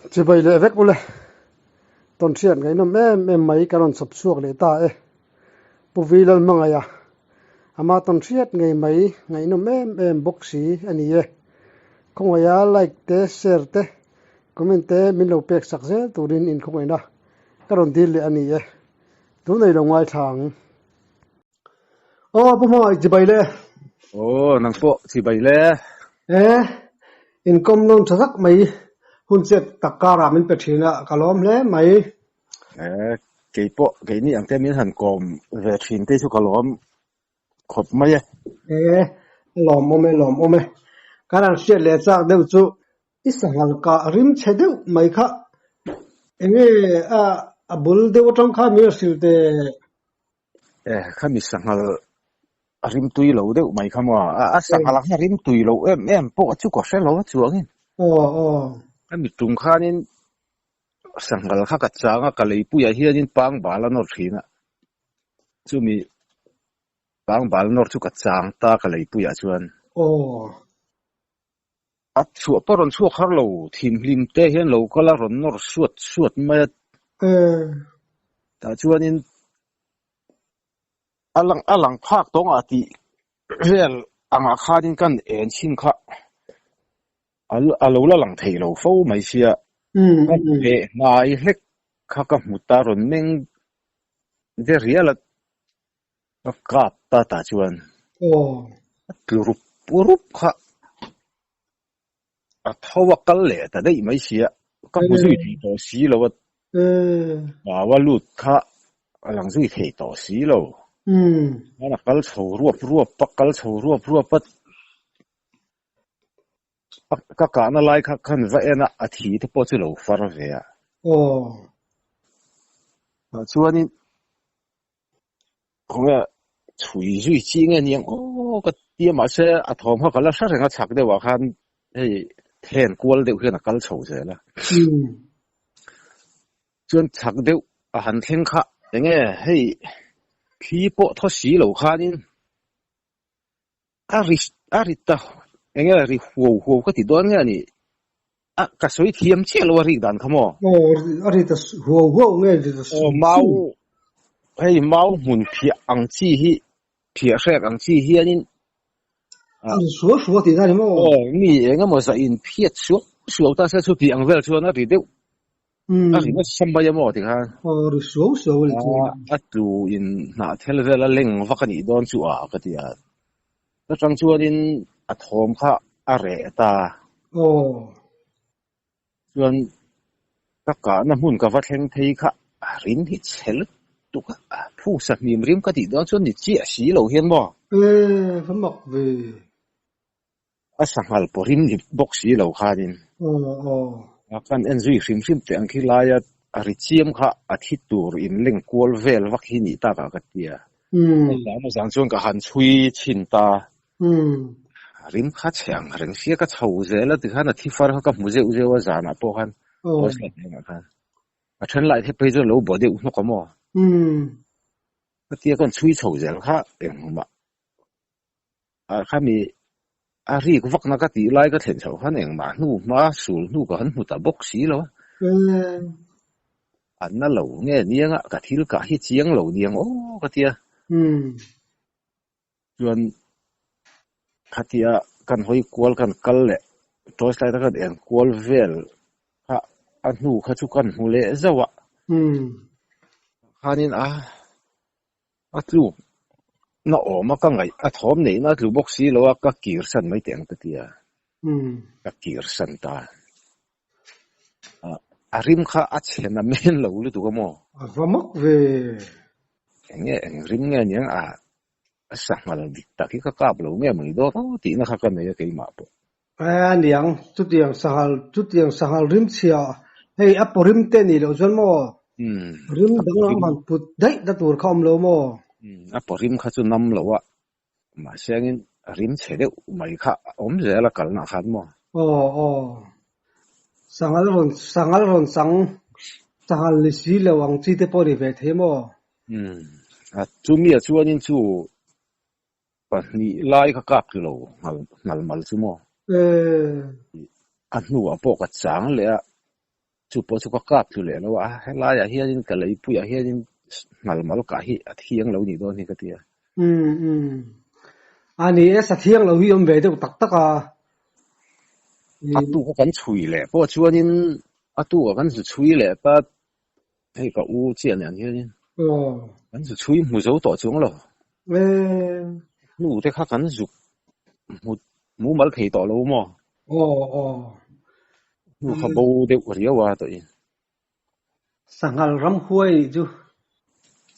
Chibai leh vek ule. Tawnhriat ngaihnawm em em mai ka rawn chhawp chhuak leh ta e. Pu Vi Lalhmangaia, ama tawnhriat ngei mai ngaihnawm em em bawk si a ni e. Khawngaia like te, share te, comment te min lo pek sak zel turin inkhawngaihna ka rawn dil leh a ni e. Tunei lo ngaithla ang. Aw, Pu Hmangaih chibai le. Aw, nang pawh chibai le. E, inkawm nawn tha zak mai hun chet tak karah min pe thin a, ka lawm hle mai. E, kei pawh keini ang te min han kawm ve thin te chu ka lawm khawp mai e. E, a lawmawm e, lawmawm e. Kan han hriat leh chak deuh chu i sanghal kah rim chhe deuh mai kha enge a a bul deuh atang khan min rawn hrilh teh. E, khami sanghal a rim tui lo deuh mai kha maw? A, a sanghal ang hi a rim tui lo em em pawh chu ka hre lo a chuangin. Aw, aw. Khami tum khanin sanghal kha ka chang a, ka leipuiah hianin pangbal a nawr thin a. Chumi pangbal nawr chu ka chang ta ka leipuiah chuan. Aw. A chhuah pawh rawn chhuak har lo, thimhlim te hian lo kal a rawn nawr suat suat mai a. Tah chuanin a lang a lang phak tawng ah tih vel angah khanin kan en chhin kha a lo la lang thei lo fo mai sia. Ka hmeh hnai hlek kha ka hmu ta rawn meng ve rial a. Ka kap ta tah chuan a tlu rup rup kha a tho a kal leh ta daih mai sia, ka hmu zui thei tawh si lo a, mau a lut kha a lang zui thei tawh si lo. Chuan a kal chho ruap ruap a, kal chho ruap ruap a, ka kahna lai kha khan va en a, a thi te pawh chu lo far ve a. Tah chuanin Khawnge chhui zui chi nge niang aw ka ti a mahse a thawm kha ka la hre reng a chhak deuh ah khan hei then kual deuh hian a kal chho zel a chuan chhak deuh a han thleng kha enge hei thli pawh thaw si lo khanin A ri a ri ta eng nge ri huau huau ka ti dawn nge a ni a ka sawi thiam chiah lo a rik dan kha maw? Aw a ri ta huau huau nge ri ta Aw mau hei mau hmun phiah ang chi hi phiah hrek ang chi hianin a ri suau suau tih na ni maw? Aw mi eng emaw zah in phiat suau suau ta se chuti ang vel chuan a ri deuh A ri nasa mai a maw tikhan? Aw ri suau suau a ni chu. A tlu in hnah thel vel a leng vak a nih dawn chu a ka ti a. Ta tang chuanin a thawm kha a reh ta. Aw. Chuan ka kahna hmun ka va thleng phei kha a rim hi chhe lutuk a, phusa hnim rim ka tih dawn chuan ni chiah si lo hian maw? E, va mak ve. A sanghal pawh rim ni bawk si lo khanin a kan en zui hrim hrim teh ang khi laia a ri chiam kha a thi tur in leng kual vel vak hi nih takah ka ti a. Zan a zan chuan ka han chhui chhin ta. A rim kha chhe ang reng sia ka chho zel a tikhan a thi far kha ka hmu zeuh zeuh a zanah pawh khan torchlight engah khan a then lai te phei chu a lo bawh deuh hnawk a maw. Ka tia kan chhui chho zel kha engmah Khami a rik vakna ka tih lai ka thlen chhoh khan engmah hnu hma sul hnu ka han hmu ta bawk si lo a. A na lo nge niang a, ka thil kah hi chiang lo niang aw ka ti a. Chuan khatia kan hawi kual kan kal leh torch light a kan en kual vel kha a hnu kha chu kan hmu leh zauh a. Khanin a A tluk na awm a ka ngaih a thawm neihna a tlu bawk si lo a ka kir san mai teh ang ka ti a, ka kir san ta. A rim kha a chhe na men lo lutuk a maw? A va mak ve. Eng nge eng rim nge niang a sanghal dik tak hi ka kap lo nge mai dawn aw tihna kha ka nei a keimah pawh. A niang, chutiang sanghal, chutiang sanghal rim chhia, hei a paw rim te nih loh chuan maw? Rim dang ang han put daih na tur kha awm lo maw? A paw rim kha chu nam lo a, mahse angin rim chhe deuh mai kha a awm zel a kalna khan maw? Aw aw, sanghal rawn, sanghal rawn chang, sanghal ni si lo ang chi te pawh ni ve thei maw? A chumi ah chuanin chu Pahnih lai ka kap tlu lo nghal mal chu maw? A hnuah pawh ka chang leh a. Chu pawh chu ka kap tlu leh lo a, helaiah hianin ka leipuiah hianin hngal mal kah hi a thiang lo nih dawn hi ka ti a. Umm umm. A ni e, sa thiang lo hi awm ve deuh tak tak a. A tuka kan chhui leh pawh chuanin a tuka kan zu chhui leh ta hei ka u chiah nen hianin kan zu chhui hmu zo tawh chuang lo. Hnu te kha kan zuk hmu mumal thei tawh lo maw? Aw aw. Hnu kha bo deuh riau a tawh in. Sanghal ram huai nih chu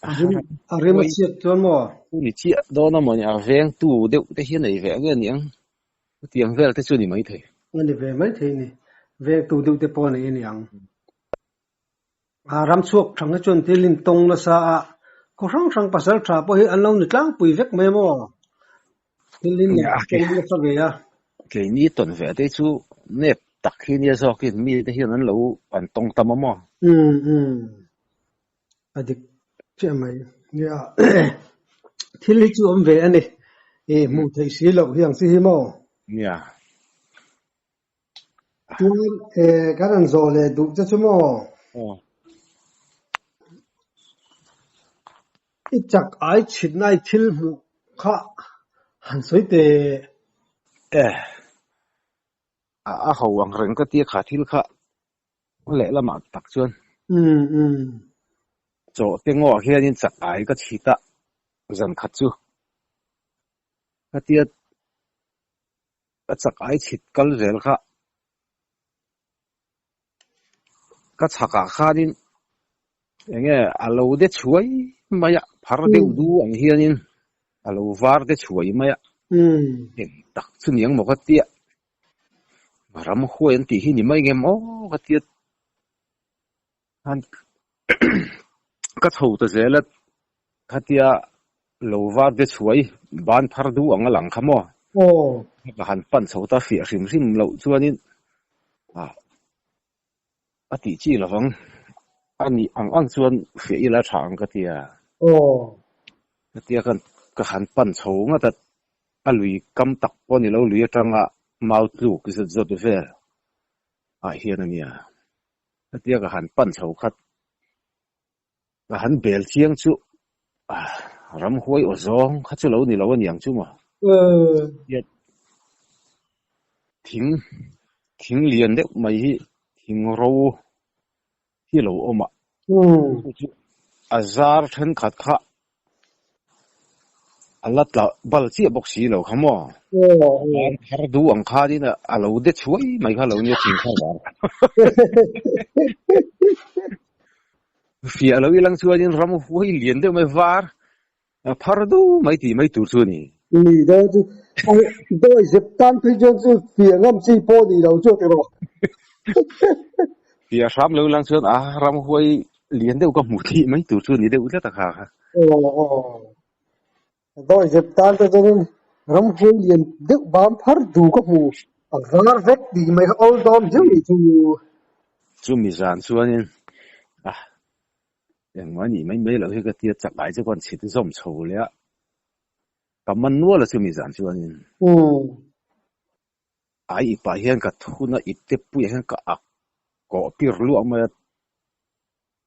a rim a rim a chhiat chuan maw? Chu ni chiah dawn a maw ni a vengtu deuh te hi a nei ve ang nge niang? Chutiang vel te chu a ni maithei. A ni ve maithei ni. Vengtu deuh te pawh a nei a niang. A ram chhuak thang hi chuan thil in tawng nasa a, khaw hrang hrang pasal tha pawh hi an lo ni tlangpui vek mai maw? Thil in tawng nasa ve a. Keini tawn ve te chu nep tak hi nia zawkin mi te hian an lo an tawng tam a maw? Umm umm a dik chiah mai. Nia thil hi chu awm ve a ni. I hmuh theih si loh hi ang chi hi maw? Nia. Chuan eh kan rawn zawh leh duh che chu maw? Aw. I chak ai chhitna i thil hmuh kha han sawi teh. Eh. A a ho ang reng ka tia kha thil kha lehlamah tak chuan. Umm umm. Chaw te ngawah hianin chak ai ka chhit a zan khat chu. Ka tia Ka chak ai chhit kal zel kha. Ka chhakah khanin eng nge a lo de chhuai mai a, phar deuh du ang hianin a lo var de chhuai mai a. Eng tak chu niang maw ka tia, ramhuai an tih hi ni mai nge maw ka tia. Ka chho ta zel a, khatia lo var te chhuai ban phar duh ang a lang kha maw? Ka han pan chho ta fiah hrim hrim loh chuanin a tih chi lovang a nih ang ang chuan fiah ila tha ang ka tia. Khatia ka han pan chho ngat a, a lui kam tak pawh ni lo lui atanga mau tluk zet zawt vel ah hian a nia. Hetia ka han pan chho khat, ka han bel chiang chu ramhuai aw zawng kha chu lo ni lo a niang chu maw. Thing thing lian deuh mai hi thing ro hi a lo awm a, chu chu a zar thenkhat kha A la tla bal chiah bawk si lo kha maw? Ban thar duh ang khanin a lo de chhuai mai kha lo nia thing kha vang. Fiah lo ilang chuanin ram huai lian deuh mai var phar duh mai tih mai tur chu a ni. Ni dawn chu dawi zep tan phei chuan chu fiah ngam chi pawh ni lo chu a ti rawh. Fiah hram lo ilang chuan a ram huai lian deuh ka hmuh tih mai tur chu a ni deuh tlat a kha kha. Aw aw. Dawi zep tan te chuanin ram huai lian deuh bam phar du ka hmu. A var vek tih mai kha awl dawm viau nih chu. Chumi zan chuanin a engmah nih mai mai loh hi ka tia chak ai chu ka rawn chhit zawm chho leh a. Ka man nual a chumi zan chuanin. Ai ipah hian ka thuna ip te puiah hian ka ak kawh pir luah mai a,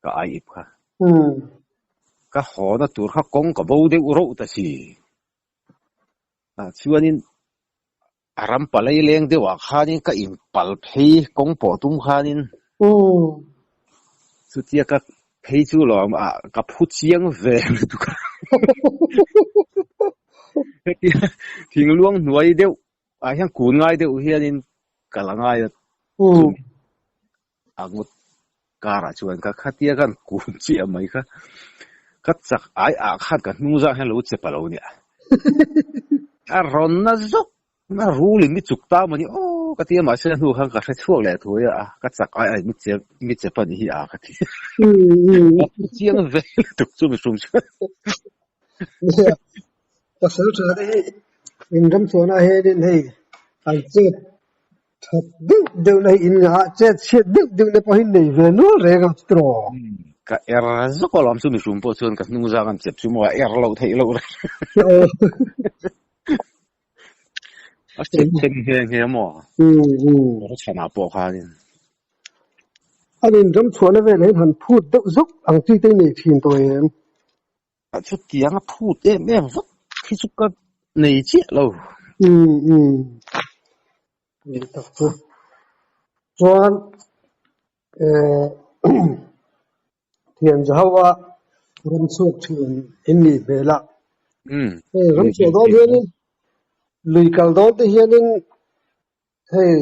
ka ai ip kha. Ka hawna tur kha kawng ka bo deuh rauh ta si. Tah chuanin a ram palai leng deuhah khanin ka inpal phei kawng pawh tum khanin chutia ka phei chu lawm ah ka phu chiang ve lutuk a. Hetia thingluang hnuai deuh Ah hian kun ngai deuh hianin ka la ngai a, chumi a ngut karah chuan ka khatia khan kun chiah mai kha ka chak ai ah khan ka hnung zang hian lo che pa lo nia. A rawn na zawk na rul in mi chuk ta maw ni aw ka ti a mahse a hnu khan ka hre chhuak leh thuai a ka chak ai ai mi che mi che pa nih hi a ka ti. A thu chiang ve lutuk chu mihring chuan. Pasal tha te hi in ram chhuahna hianin hei an chet that deuh deuh na hi in ngah a, chet chhiat deuh deuh na pawh hi nei ve nual reng ang chu tiraw. Ka er zawk alawm chu mihring pawh chuan ka hnung zang an chep chu maw a er loh theih loh reng. A chep them nghe nghe maw? Chhanah pawh khanin. An inram chhuahna velah hian han phut deuh zuk ang chi te i nei thin tawh em? A chutiang a phut em em vak khi chu ka nei chiah lo. Umm umm. Ni tak chu. Chuan eh thian za ho a ram chhuak thin in nih hmel a. Hei ram chhuah dawn hianin lui kal dawn te hianin Hei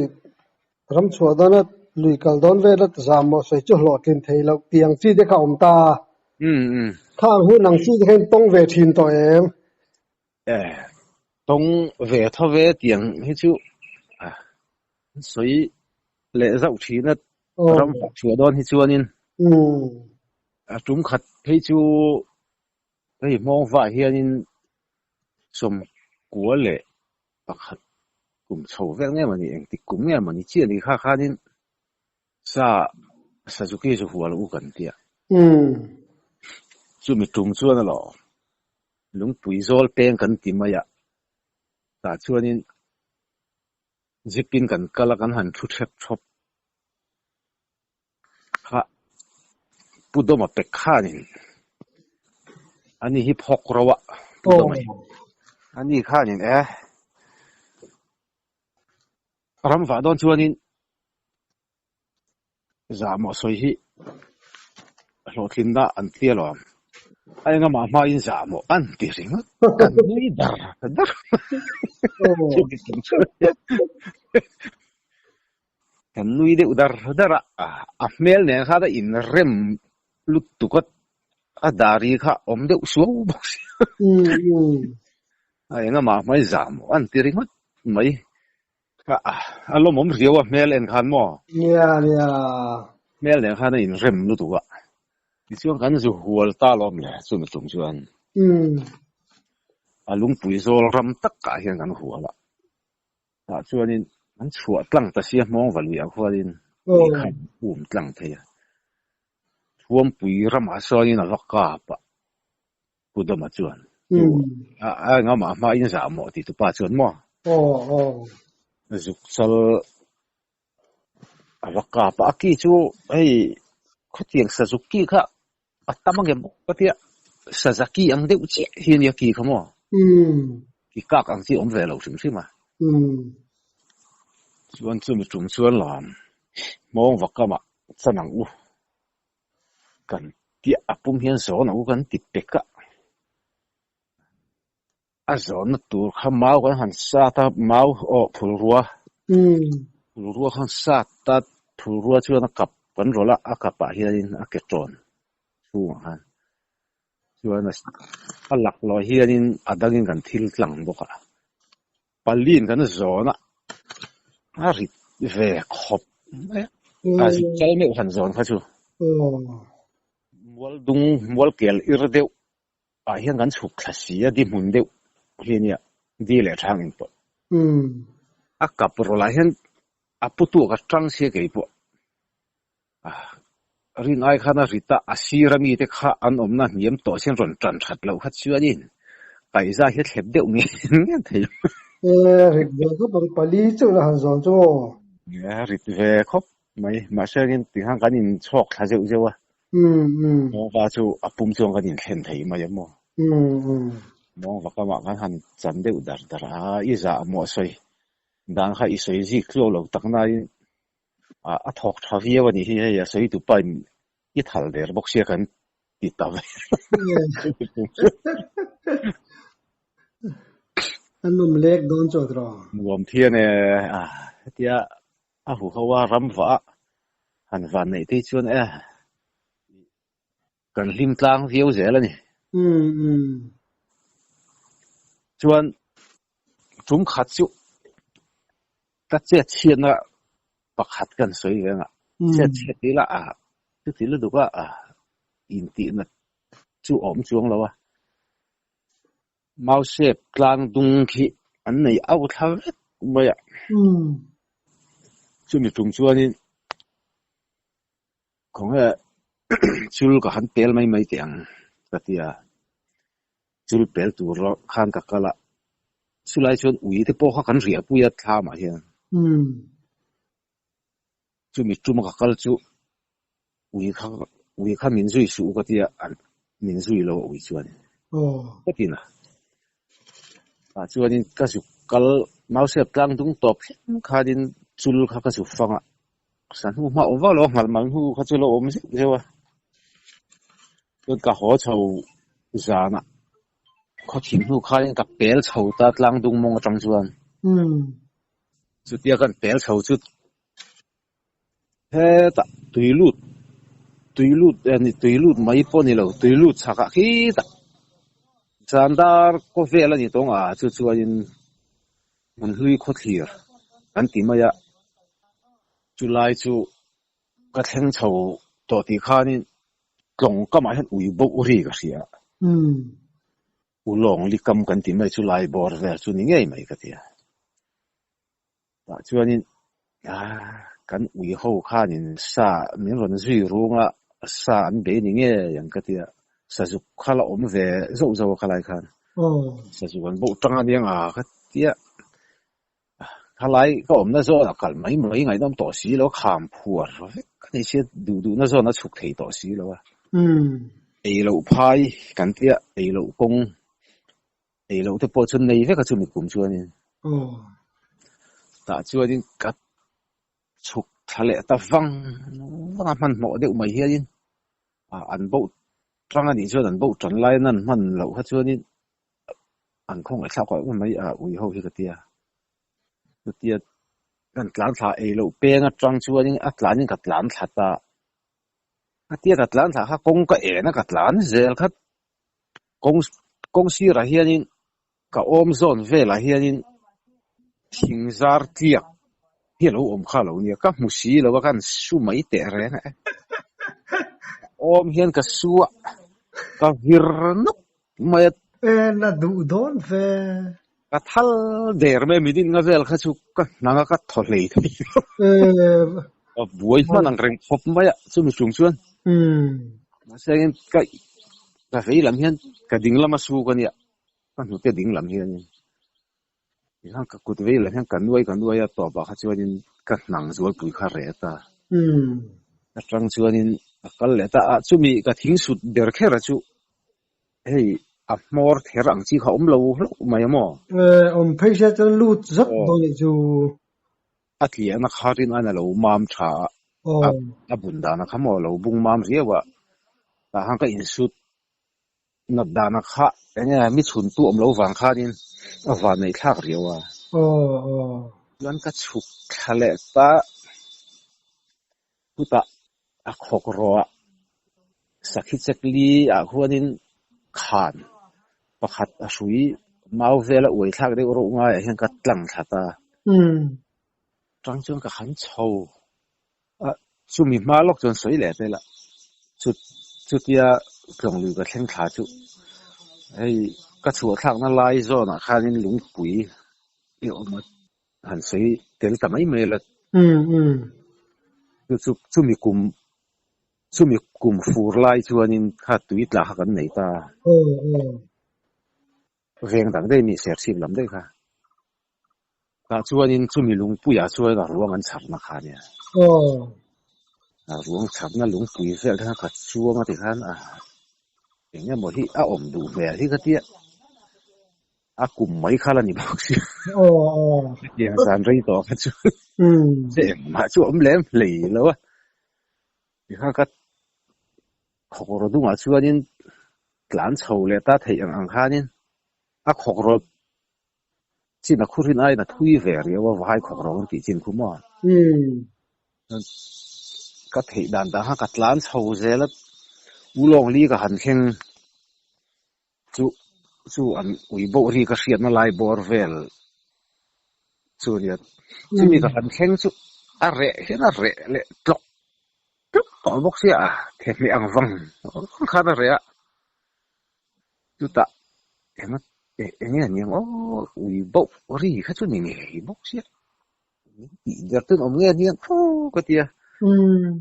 ram chhuah dawna lui kal dawn vela zam maw sawi chu hlawhtlin thei loh tih ang chi te kha a awm ta a. Khang hun ang chi te kha in tawng ve thin tawh em? E, tawng ve tho ve tih ang hi chu an sawi leh zauh thin a, ram chhuah dawn hi chuanin a tum khat phei chu hei hmawng vah hianin 91 kum chho vel nge mawni engtik kum nge mawni chiah ni kha khanin sa Suzuki chu hual u kan tia. Chumi tum chuan alawm lungpui zawl peng kan ti mai a, tah chuanin jeep in kan kal a kan han thu thep thawp Kha Pu Dawma pek khanin ani hi phawk ro a Pu Dawma hi ani khanin e ram vah dawn chuanin zahmawh sawi hi hlawhtlinna an ti alawm a engamah hmain zahmawh an ti ringawt kan nui dar dar Kan nui deuh dar dar a, a hmel nen khan a inrem lutuk a, a dari kha awm deuh suau bawk si. A engamah hmai zah maw an ti ringawt mai. A lawmawm riau a hmel en khan maw? Nia nia. Hmel nen khan a inrem lutuk a. Tichuan kan zu hual ta lawm le chumi tum chuan a lungpui zawl ram takah hian kan hual a. Tah chuanin an chhuah tlang ta sia hmawng va luiah khuanin ui kha an um tlang thei a. Thuampui ramah sawiin a va kap a, Pu Dawma chuan chu a engamah hmain zah mawh ti tupa chuan maw zuk chal a va kap a, a ki chu hei khawtiang sazuk ki kha a tam angem ka tia saza ki ang deuh chiah hi a nia ki kha maw ki kak ang chi a awm ve lo hrim hrim a chuan chumi tum chuan lam hmawng va kamah chan ang u kan tia a pum hian zawn ang u kan ti pek a. A zawnna tur kha mau kan han sat a, mau aw phulrua, phulrua khan sat a, phulrua chuan a kap kan rawlh a, a kapah hianin a ke tawn chhungah khan chuan a laklawh hianin a dangin kan thil tlang bawk a, palin kan zawn a, a rit ve khawp mai a, a zuk chal meuh han zawn kha chu mual dung mual kel ir deuh Ah hian kan chhuk thla si a, di hmun deuh hi a nia, di leh thang in pawh. A kap rawlah hian a pu tuak a tang sia kei pawh. Rin ai khan a rit a, a sir a mite kha an awmna hniam tawh sin rawn tan that loh kha chuanin kaihza hi a thlep deuh nge nge thei. E, rit ve khawp ang, pali chauh la han zawn chu aw. E, rit ve khawp mai, mahse angin tikhan kan inchhawk thla zeuh zeuh a. Mawngva chu a pum chuan kan inthlen thei mai a maw? Mawngva kamah kan han chan deuh dar dar a, i zah maw sawi dan kha i sawi zik tluak lo tak nain a thawk tha viau a nih hi, hei a sawi tupa in i thal der bawk sia kan ti ta ve. A nawm lek dawn chu a tawh. Nuam thian e, hetia A hu ho a ram vah a, han van neih phei chuan e kan hlim tlang viau zel a ni. Chuan tum khat chu ka chet chhiatna pakhat kan sawi ve ang a, chet chhiat ti ila a chuti lutuk a intihna chu a awm chuang lo a. Mausep tlang dung khi an nei auh thla vek mai a. Chumi tum chuanin khawnge chul ka han pel mai mai teh ang ka ti a, chul pel tur khan ka kal a, chulai chuan ui te pawh kha kan riahpui a thlamah hian. Chumi tuma ka kal chu. Ui kha ui kha min zui suh u ka tia an min zui lo a ui chuan ka ti na. Tah chuanin ka zuk kal Mausep tlang dung tawp thleng khanin chul kha ka zuk fang a, sa hnu hma awm vak lo a nghalh mal hnu kha chu lo awm zeuh zeuh a. Chuan ka haw chho zanah khaw thim hnu khanin ka pel chho ta tlang dung mawng atang chuan. Chutia kan pel chho chu Hetah tui lut tui lut eh ni tui lut mai pawh ni lo tui lut chhakah khitah zan dar kaw vel a ni tawng a chu chuanin hmun hlui khawthlir kan ti mai a chulai chu ka thleng chho tawh tih khanin tlawng kamah hian ui boh ri ka hria a ulawng likam kan ti mai chulai bawr vel chu ni ngei mai ka ti a. Tah chuanin kan ui ho khanin sa min rawn zui rung a, sa an bei ni ngei ang ka ti a, sazuk kha la awm ve zauh zauh a khalai khan. Sazuk an boh tang a nia nga ka ti a, khalai ka awmna zawn a kalh mai mai ngaihnawm tawh si lo, kham phuar vek a ni sia, duh duhna zawn a chhuk thei tawh si lo a. Ei loh phai kan ti a, ei loh kawng Ei loh te pawh chu nei vek a chumi kum chuanin. Tah chuanin ka chhuk thla leh ta vang vang a hmanhmawh deuh mai hianin an boh tang a nih chuan an boh tan lai nan hman loh kha chuanin an khawngaih thlak awm em mai a ui ho hi ka tia. Chutia kan tlan thla ei loh peng atang chuanin a tlanin ka tlan thla ta. Khatia ka tlan thla kha kawng ka en a ka tlan zel kha kawng kawng sirah hianin ka awm zawn velah hianin thing zar tliak hi a lo awm kha lo nia ka hmu si lo a ka han su mai teh reng a e awm hian ka su a ka vir nawk mai a. En a duh dawn ve. Ka thal der mai a midin nga vel kha chu ka hnang a ka thaw hlei thei lo. Ka buai hman ang reng khawp mai a chumi chung chuan. Mahse engin ka ka vei lam hian ka ding lama su ka nia ka hnute ding lam hianin tikhan ka kut vei lam hian ka nuai ka nuai a tawpah kha chuanin ka hnang zualpui kha reh ta. Atang chuanin ka kal leh ta a chumi ka thing sut ber kher a chu Hei a hmawr ther ang chi kha awm lo hlauh mai a maw? Awm phei sia chuan lut zat dawn nih chu. A tliahna kha rin aiin a lo mam tha a, a bun dana kha maw a lo bung mam riau a, tah khan ka insut nat dana kha eng nge mi chhun tu awm lo vang khanin a van neih thlak riau a. Chuan ka chhuk thla leh ta chutah A khawk rawh a, sakhi chekli ah khuanin khan pakhat a hrui mau vel a uai thlak deuh reuh ngaiah hian ka tlang thla ta. Tang chuan ka han chho a, chumi hma lawk chuan sawi leh tel a, chu chutia tlawng lui ka thleng thla chu hei ka chhuah thlakna lai zawnah khanin lungpui i awm a. Han sawi tel ta mai mai la. Chu chu chumi kum chumi kum fur lai chuanin kha tui tla kha kan nei ta. Veng dang daih mi serchhip lam daih kha. Tah chuanin chumi lungpuiah chuan a ruang an chharna kha ania. A ruang chharna lungpui vel te kha ka chuang a ti khan a eng emaw hi a awm duh hmel hi ka tia. A kum mai kha la ni bawk sia. Hetiang zan rei tawh kha chu che engmah chu a awm lem hlei lo a. Tikhan ka khawkrawh dungah chuanin tlan chho leh ta theih ang ang khanin a khawkrawh chin a khurin aiin a thui ve riau a, vahai khawkrawh kan tih chin khu maw. Ka theih dan dan kha ka tlan chho zel a, ulawng li ka han thleng. Chu chu an ui boh ri ka hriatna lai bawr vel chu a nia. Chumi ka han thleng chu a reh hian a reh leh tlawk tlawk tawh bawk sia a, thehmeh ang vang vang khan a reh a. Chutah eng eng nge a ni ang aw ui boh ri kha chu ni ngei bawk sia. Min tih der tu an awm nge a ni ang aw ka ti a.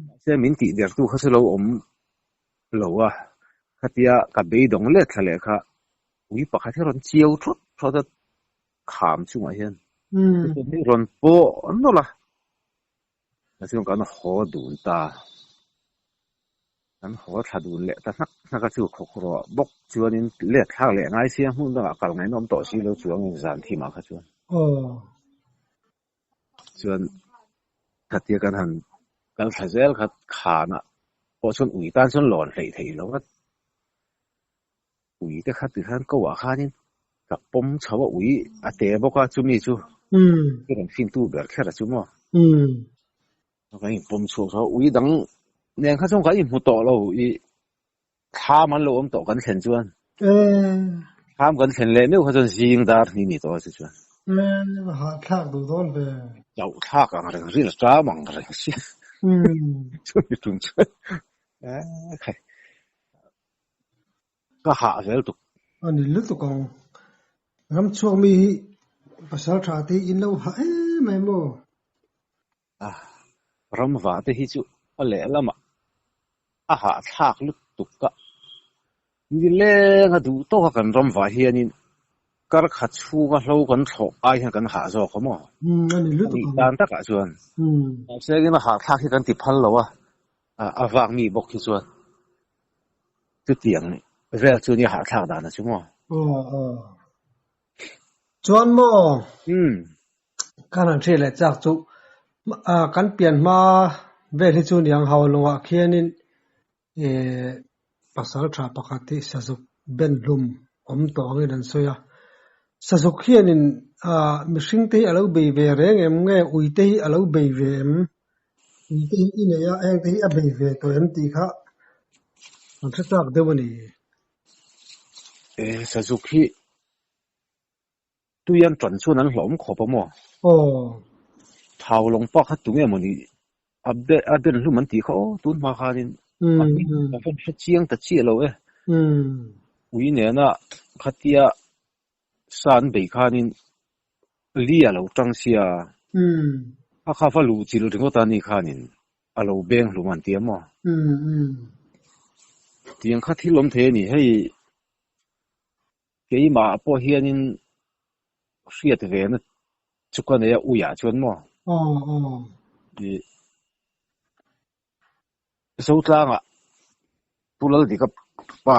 Mahse min tih der tu kha chu lo awm lo a, khatia ka beidawng let thla leh kha ui pakhat hi rawn chiau thawt thawt a, kham chungah hian chutiang hi rawn pawh nawlh a, chuan kan haw dun ta. Kan haw thla dun leh ta hnak hnak a chu khawkrawh bawk chuanin let thlak leh ngai sia hmun dangah kal ngainawm tawh si lo chuangin zan thimah kha chuan. Chuan khatia kan han kal thla zel kha khanah pawh chuan ui tan chuan lawn hleih theih lo a. Ui te kha tikhan ko ah khanin ka pawm chho a ui a te bawk a chumi chu ka rawn fin tu ber kher a chu maw. Kan inpawm chhuak tho a ui dang nen kha chuan kan inhmu tawh lo i thlam an lo awm tawh kan thlen chuan thlam kan thlen leh meuh kha chuan zing dar hnih ni tawh a chu chuan. Hahthlak duh dawn ve. Chauh thlak ang reng ril ṭam ang reng sia. Chumi tum chuan khai. Ka hah zel tuk. A ni lutuk ang. Ram chhuak mi hi pasal tha te hi in lo hah em em maw? A, ram va te hi chu a lehlamah a hahthlak lutuk a. Nileng a duh tawk a kan ram vah hianin kar khat chhunga hlo kan thlawh ai hian kan hah zawk a maw? A ni lutuk ang. A nih dan takah chuan. Mahse engin a hahthlak hi kan ti phal lo a, a vak mi bawk hi chuan. Chutiang vel chu nia hahthlak dan a chu maw? Aw aw. Chuan maw? Umm. Kan han hriat leh chak chu kan pian hma vel hi chu niang hau lungah khianin eh pasal tha pakhat hi sazuk ben hlum awm tawh angin an sawi a. Sazuk hianin ah mihring te hi a lo bei ve reng em nge ui te hi a lo bei ve em? Ui te hi i nei a, heng te hi a bei ve tawh em tih kha kan hre chak deuh a ni. E, Sazuk hi tui an tan chuan an hlawm khawp a maw? Aw. Thau lawng pa kha tunge maw ni a be a ben hlum an tih kha aw tun hma khanin a hming ka van hre chiang ta chiah lo e. Ui nena khatia sa an bei khanin li a lo tang sia a kha va luh chilh ringawt a ni khanin a lo beng hlum an ti a maw? Tiang kha thil awm thei a ni hei keimah pawh hianin hriat ve na chu ka nei a uiah chuan maw? Zotlangah Pu Laldika pa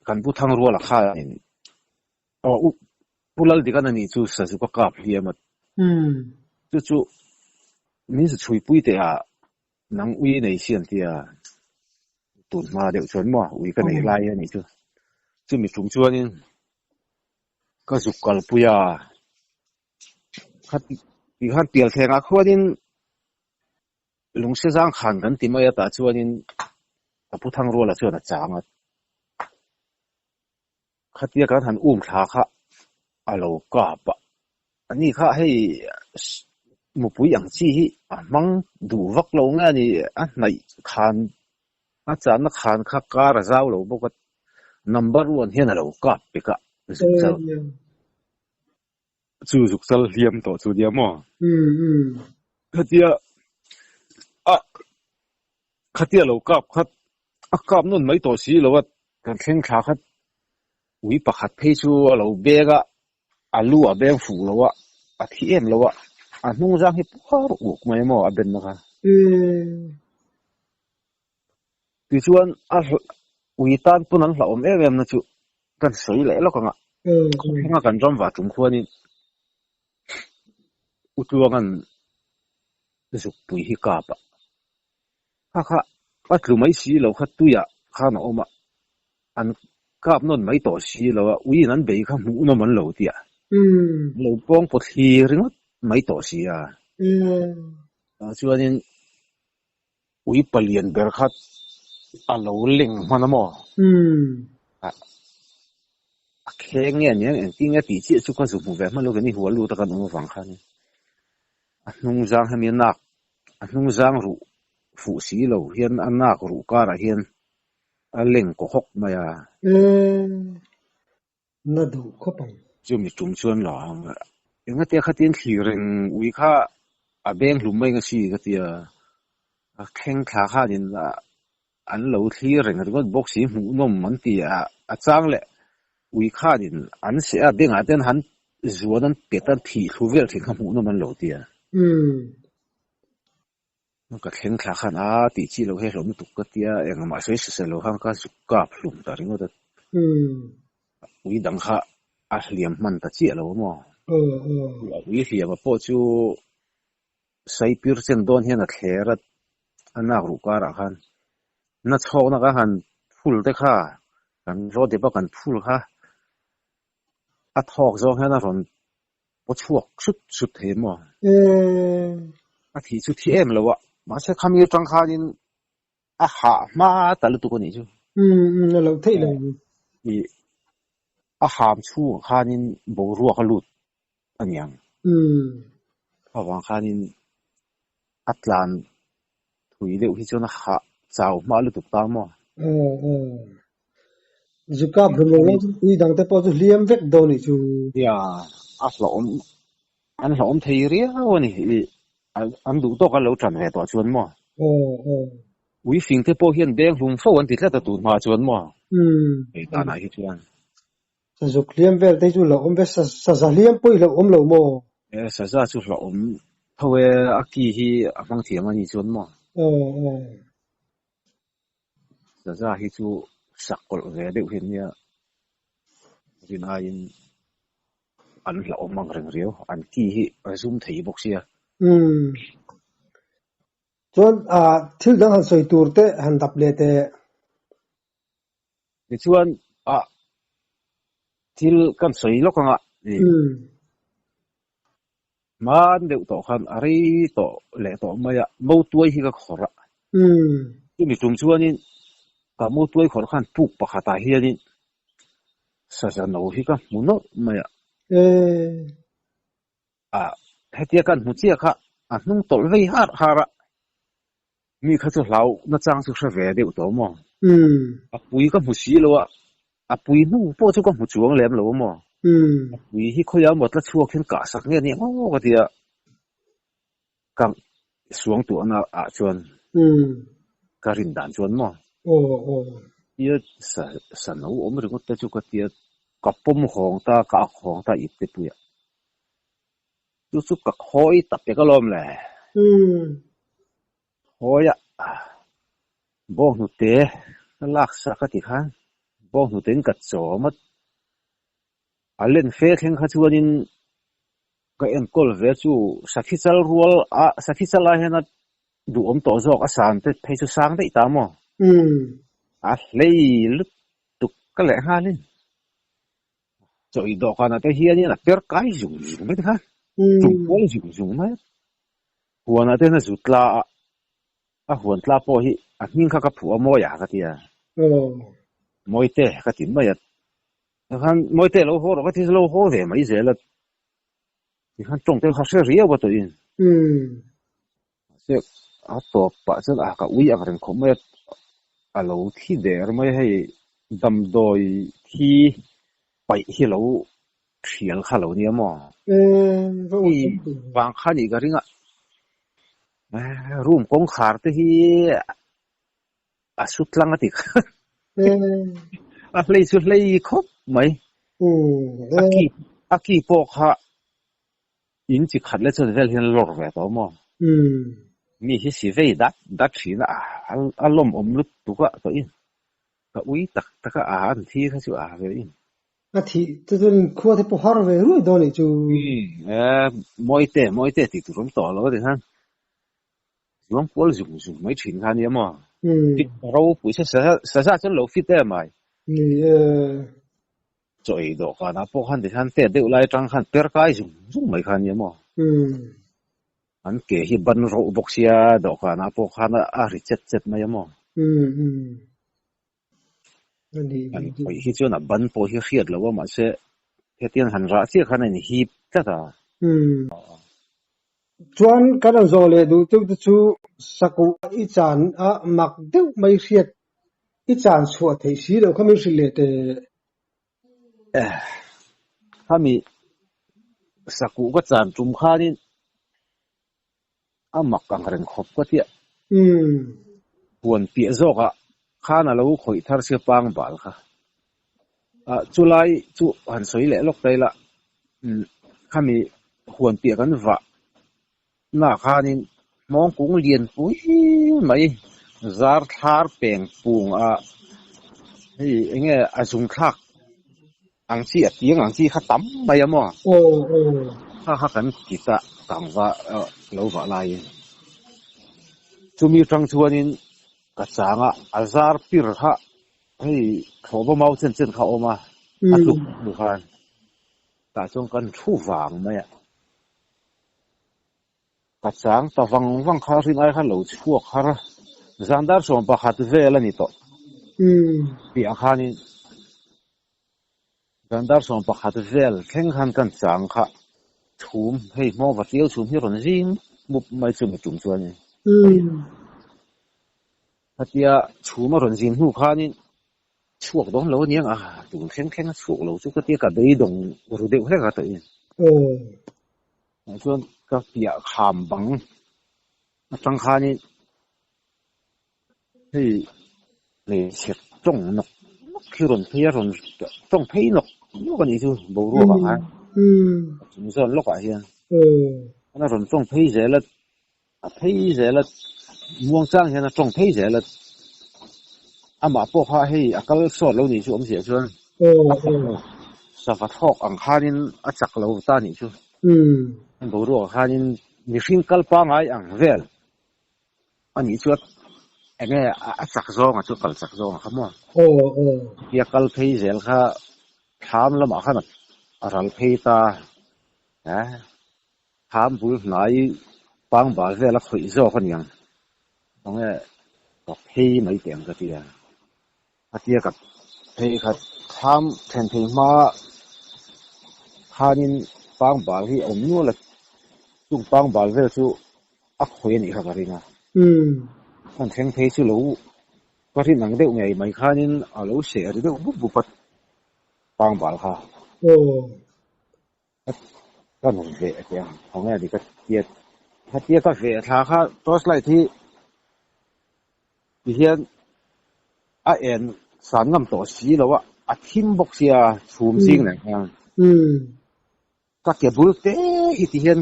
kan Pu Thangruala khanin aw u Pu Laldika'n a nih chu Sazu ka kap hliam a chu chu min zu chhuipui teh a nang ui nei si an ti a tun hma deuh chuan maw ui ka neih lai a nih chu chumi tum chuanin ka zuk kalpui a khati khan pialthlengah khuanin Lungse zang khan kan ti mai a tah chuanin ka pu Thangruala chuan a chang a, khatia kan han um thla kha a lo kap a, ani kha hei mupui ang chi hi a hmang duh vak lo nge a ni, a hnaih khan a channa khan kha kar a zau lo bawk a, number one hian a lo kap pek a zuk chal. Chu zuk chal hliam tawh chu nia maw? Khatia a khatia lo kap khat a kap nawn mai tawh si lo a, kan thleng thla khat ui pakhat phei chu a lo beng a, a lu a beng fuh lo a, a thi em lo a, a hnung zang hi puar uk mai maw a ben na kha. Tichuan a ui tan pawn an hlauhawm em em na chu kan sawi leh lawk ang a, khawthlenga kan ram vah tum khuanin Utluanga'n zukpui hi kap a, kha kha a tlu mai si lo kha tuiah khan a awm a, an kap nawn mai tawh si lo a, uiin an bei kha hmuh nawm an lo ti a, lo pawng pawt thli ringawt mai tawh si a, tah chuanin Ui palian ber kha a lo leng hman a maw? A kheng nge aniang engtin nge tih chiah chu ka zu hmu ve hman lo keni hual lut a kan awm avang khan a hnung zang hemi a nak a hnung zang ruh fuh si lo hian a nak ruh karah hian a leng kaw hawk mai a. Na duh khawp ang. Chumi tum chuan lo ang. Engatia khatin thlir reng ui kha a beng hlum mai nga si ka tia. A thleng thla khanin an lo thlir reng ringawt bawk si hmuhnawm an ti a. A chang leh ui khanin an seh a bengah te an han zuan an pet a an thih thlu vel thin kha hmuhnawm an lo ti a. Ka thleng thla khan a tih chi lo he hlawm lutuk ka tia engmah sawi sasel lo khan ka zuk kap hlum ta ringawt a. Ui dang kha a hliam hman ta chiah lo maw? A ui hliama pawh chu saipir chen dawn hian a thler a, a nak ruh karah khan na chhawkna kan han phul te kha, kan raw dep a kan phul kha a thawk zawng hian a rawn paw chhuak sut sut thei maw? A thih chu thi em lo a, mahse khami atang khanin a hah hma ta lutuk a nih chu. Umm a lo theih lo. Ih a ham chhungah khanin boruak a lut a niang. Umm. Avang khanin a tlan thui deuh hi chuan a hah chau hma lutuk ta maw? Aw aw. Zukap hlum lo lo chu ui dang te pawh chu hliam vek dawn nih chu. Nia, a hlauhawm an hlauhawm thei riau a ni. Ih an duh tawk an lo tan ve tawh chuan maw? Aw aw. Ui fing te pawh hian beng hlum fo an ti tlat a tun hma chuan maw? Umm. Hei danah hi chuan. Sazuk hliam vel te chu hlauhawm ve, saza hliam pawh i hlauhawm lo maw? E, saza chu hlauhawm tho e, a ki hi a hmang thiam a ni chuan maw? Aw aw. Saza hi chu sak kawlh ve deuh hi ania rin aiin an hlauhawm ang reng riau, an ki hi a zum thei bawk sia. Umm. Chuan thil dang han sawi tur te han dap leh teh. Tichuan ah thil kan sawi lawk anga i hman deuh tawh khan a rei tawh leh tawh mai a, motuai hi ka khawrh a. Chumi tum chuanin ka motuai khawrh khan puk pakhatah hianin saza no hi ka hmu nawlh mai a. Ah, hetia kan hmu chiah kha a hnung tawlh vei har har a, mi kha chu hlau nachang chu hre ve deuh tawh maw? A pui ka hmu si lo a, a pui hnu pawh chu ka hmu chuang lem lo maw? A pui hi khawiah maw tla chhuak hian kah sak nge nia maw ka ti a, ka suang tuahna ah chuan ka rin dan chuan maw? Tia sa sa no awm ringawt te chu ka tia ka pawm hawng ta, ka ak hawng ta ip te puiah. Chu chu ka khawi tak e ka lawm le. Khawi a bawnghnute ka lak sak a ti khan bawnghnute in ka chawm a, a len fe thleng kha chuanin ka enkawl ve chu sakhi chal rual a sakhi chal ah hian a duhawm tawh zawk a san te phei chu sang daih ta maw? A hlei lutuk ka leh nghalin. Chaw i dawhkanah te hianin a per kai zung zung mai te kha, tum kual zung zung mai a. Huanah te hian a zu tla a, a huan tla pawh hi a hming kha ka phuh a mawi a ka ti a. Mawite ka ti mai a, tikhan Mawite lo haw rawh ka ti lo haw ve mai zel a, tikhan tawng te kha hre riau a tawhin. Mahse a tawp pah chuan a ka ui ang reng khawp mai a, a lo thi der mai a hei damdawi thi paih hi lo thial kha lo nia maw? Hei vang kha nih ka ring a, room kawngkhar te hi a su tlang a ti kha a hlei chu hlei khawp mai, a ki a ki pawh kha In chi khat leh chuan vel hian lawr ve tawh maw? Mi hi si vei dat dat thin a, a lawmawm lutuk a tawh in ka ui tak tak a, a an thi kha chu a ve in. A thih te chuan in khua te pawh har ve ruai dawn nih chu. E, Mawite, Mawite tih tur awm tawh lo a ti khan zuang kual zung zung mai thin kha nia maw? Fit ropui se saza chuan lo fit em ai. Ni e. Chaw ei dawhkanah pawh khan tikhan tet deuh lai atang khan per kai zung zung mai kha ania maw? An ke hi ban roh bawk sia dawhkanah pawh khan a ri chet chet mai a maw? An khawih hi chuan a ban pawh hi hriat loh a mahse hetiang han rah chiah khan a inhip tlat a. Chuan kan rawn zawh leh duh deuh te chu sakuh i chan a mak deuh mai hriat i chan chhuah theih si loh kha min hrilh leh teh. Khami sakuh ka chan tum khanin a mak ang reng khawp ka tia. Huan piah zawkah khan a lo khawih thar sia pang bal kha. Chulai chu han sawi leh lawk ta ila khami huan piah kan vah na khanin. Hmawng kung lian pui mai zar thlar peng pung a hei enge a zung thlak ang chi a tiang ang chi kha tam mai a maw? Kha kha kan ti ta kangva lo vah laiin chumi tang chuanin ka chang a a zar pir kha hei thlawhba mau chen chen kha a awm a a tluk hnu khan tah chuan kan thu vang mai a. Ka chang ta vang vang kha rin ai kha lo chhuak har a, zan dar 11 vel a ni tawh tih ah khanin zan dar 11 vel thleng khan kan chang kha chhum hei hmawng va tiu chhum hi rawn zing mup mai chu mi tum chuanin khatia chhum a rawn zin hnu khanin Chhuak dawn lo aniang a, tun thleng thleng a chhuak lo chu ka tia ka beidawng ru deuh hlek a tawh in. Tah chuan ka piah kham bang atang khanin hei hmeichhe tawng nawk nawk hi rawn phei a, rawn tawng phei nawk nawk a nih chu boruak ah khan a chung zawn lawk ah hian a rawn tawng phei zel a. A phei zel a, muangchang hian a tawng phei zel a, amah pawh kha hei a kal sawt lo nih chu awmzia chuan a fak lo, sava thlawk ang khanin a chak lo ta nih chu. Boruak ah khanin mihring kal pangai ang vel a nih chu enge a chak zawng a chu kal chak zawng a kha maw? Tia kal phei zel kha thlam lamah khan a ral phei ta a. Thlam bul hnai pangbal vel a khawih zawk a niang. Enge ka phei mai teh ang ka ti a. A tia ka phei khat thlam then thei hma khanin pangbal hi a awm nual a, chung pangbal vel chu a khawih a nih kha ka ring a. Kan thleng phei chu lo ka rin ang deuh ngei mai khanin a lo seh ri deuh bup bup a pangbal kha. Ka rawn veh teh ang, khawnge a ni ka tia khatia ka veh thla kha torch light hi tihian a en san ngam tawh si lo a, a thim bawk sia chhum zing nen khan ka ke bul te hi tihian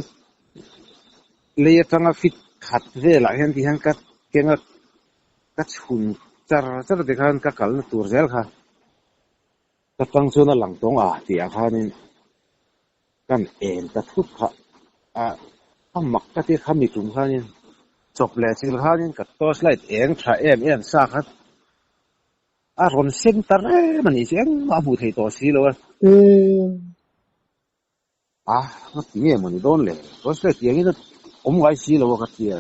lei atanga fit khat velah hian tihian ka kenga ka chhun char char te khan ka kalna tur zel kha. Ka tang chuan a lang tawng a tih ah khanin kan en ta thut kha a a mak ka ti kha mi tum khanin chawp leh thil khanin ka torch light eng tha em em sa kha a rawn sen ta rem a nih chu engmah a hmuh theih tawh si lo a. A nga ti nge maw ni dawn le torch light tiangin a awm ngai si lo a ka ti a.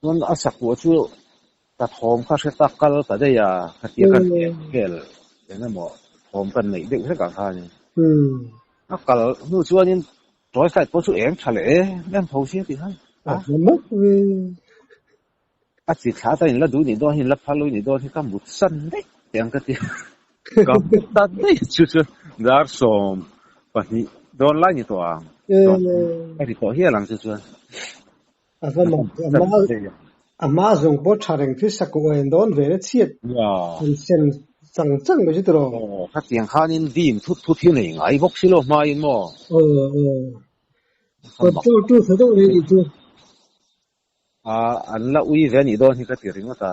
Chuan a sakua chu ka thawm kha hre tak kal ta daih a, khatia kan en vel eng emaw thawm kan neih deuh hlek ang khanin. A kal hnu chuanin torch light pawh chu eng tha leh em em tho sia tih khan a. A chi thla ta in la duh nih dawn hi in la phal nih dawn hi ka mut san daih teh ang ka ti. Ka mut ta daih chu chu dar 12 dawn lai ni tawh ang. A ri tawh hial ang chu chuan. A va mak ve, a hma a hma zawng pawh tha reng chu sakuh a en dawn ve na chhiat an sem chang chang mai chu tiraw. Aw khatiang khanin dim thut thut hi nei ngai bawk si lo hmain maw? Aw aw control tu tha deuh rih nih chu. A an la ui ve anih dawn hi ka ti ringawt a.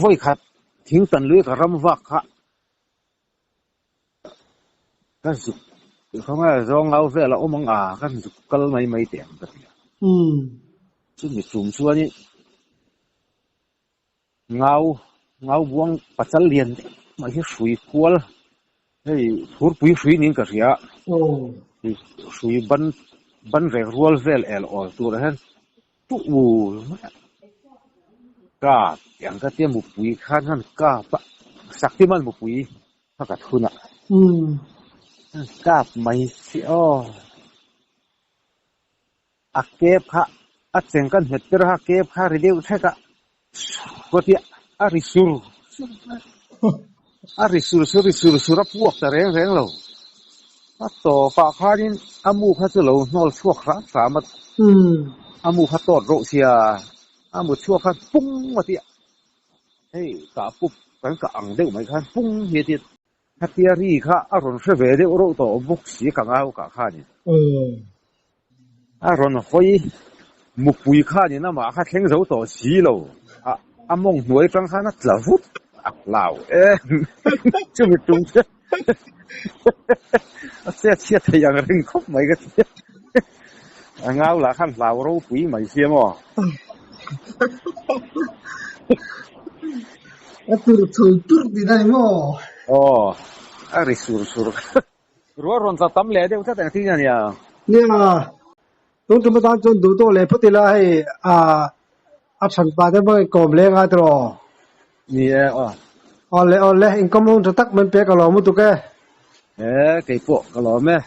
Vawi khat thing tan lui ka ram vak kha Ka zuk khawngaih a zawng au vel a awm ang a, ka zuk kal mai mai teh ang ka ti a. Chumi tum chuanin ngau ngau buang pachal lian deuh mai hi hrui kual hei thurpui hrui niin ka hria a, hrui ban ban rek rual vel el awl turah hian tuh ul mai a. Kap tih ang ka tia mupui khan han kap a, Saktiman mupui kha ka thun a. Kap mai si aw. A kep kha a cheng kan nghet ber a, kep kha a ri deuh thek a, ka tia a ri sur sur mai a. A ri sur sur ri sur sur a puak ta reng reng lo. A tawpah khanin a mu kha chu lo hnawl chhuak hram hram a, a mu kha tawt rawh sia, a mu chhuak khan pung a tia, hei kah pup kan kah ang deuh mai khan pung hi a tia. Khatia ri kha a rawn hre ve deuh reuh tawh bawk si ka ngau kah khanin. A rawn hawi mupui khanin amah kha thleng zo tawh si lo. A a mawng hnuai atang khan a tla vut a hlau em chumi tum chu a chhiat chhiat thei ang reng khawp mai ka ti a. A ngau lah khan hlau ropui mai sia maw. A tur chho tur tih a ni maw? Aw, a ri sur sur. Ruah rawn tla tam leh deuh tlat ang tih a nia. Nia, tun tum atan chuan duh tawh leh phawt ila hei ah a than pah te bawk inkawm leng a tiraw? Ni e aw. Aw le aw le, inkawm hun tha tak min pek a lawm lutuk e. E, keipawh ka lawm e.